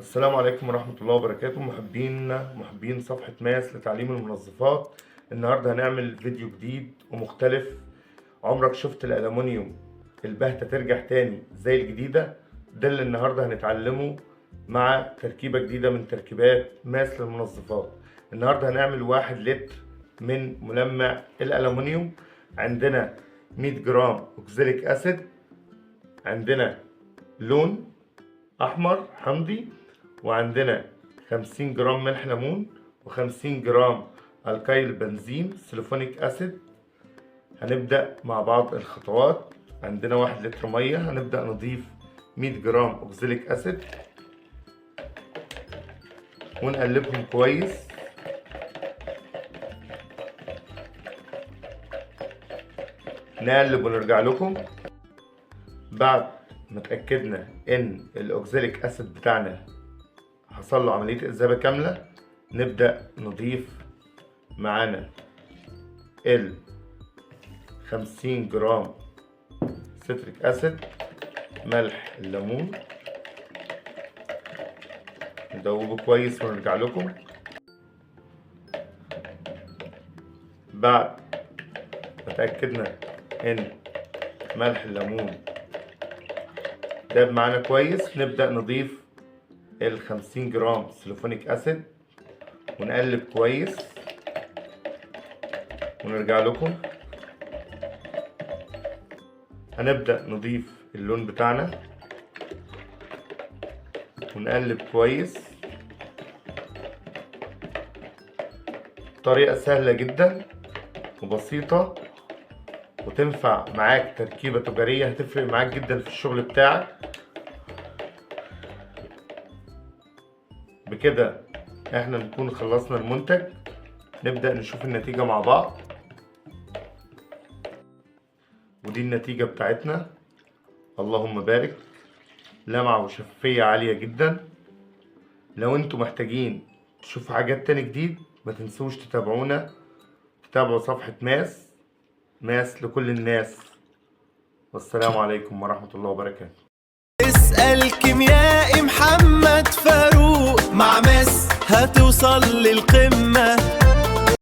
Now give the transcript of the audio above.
السلام عليكم ورحمة الله وبركاته. محبين صفحة ماس لتعليم المنظفات. النهاردة هنعمل فيديو جديد ومختلف. عمرك شفت الألمونيوم البهتة ترجع تاني زي الجديدة؟ ده اللي النهاردة هنتعلمه مع تركيبة جديدة من تركيبات ماس للمنظفات. النهاردة هنعمل 1 لتر من ملمع الألمونيوم. عندنا 100 جرام oxalic acid، عندنا لون أحمر حمضي، وعندنا 50 جرام ملح ليمون، و50 جرام alkyl benzene sulfonic acid. هنبدأ مع بعض الخطوات. عندنا 1 لتر مية، هنبدأ نضيف 100 جرام oxalic acid ونقلبهم كويس. نقلب ونرجع لكم. بعد ما اتأكدنا ان ال oxalic acid بتاعنا حصل له عملية إذابة كاملة، نبدأ نضيف معانا ال 50 جرام citric acid، ملح الليمون، ندوبه كويس ونرجع لكم. بعد ما اتأكدنا ان ملح الليمون داب معانا كويس، نبدأ نضيف ال 50 جرام sulfonic acid ونقلب كويس ونرجع لكم. هنبدأ نضيف اللون بتاعنا ونقلب كويس. طريقة سهلة جدا وبسيطة وتنفع معاك تركيبة تجارية، هتفرق معاك جدا في الشغل بتاعك. بكده احنا نكون خلصنا المنتج. نبدأ نشوف النتيجة مع بعض. ودي النتيجة بتاعتنا، اللهم بارك، لمعة وشفافية عالية جدا. لو انتوا محتاجين تشوفوا حاجات تاني جديد ما تنسوش تتابعونا، تتابعوا صفحة ماس، ماس لكل الناس. والسلام عليكم ورحمة الله وبركاته. اسأل كيميائي محمد فاروق، مع ماس هتوصل للقمة.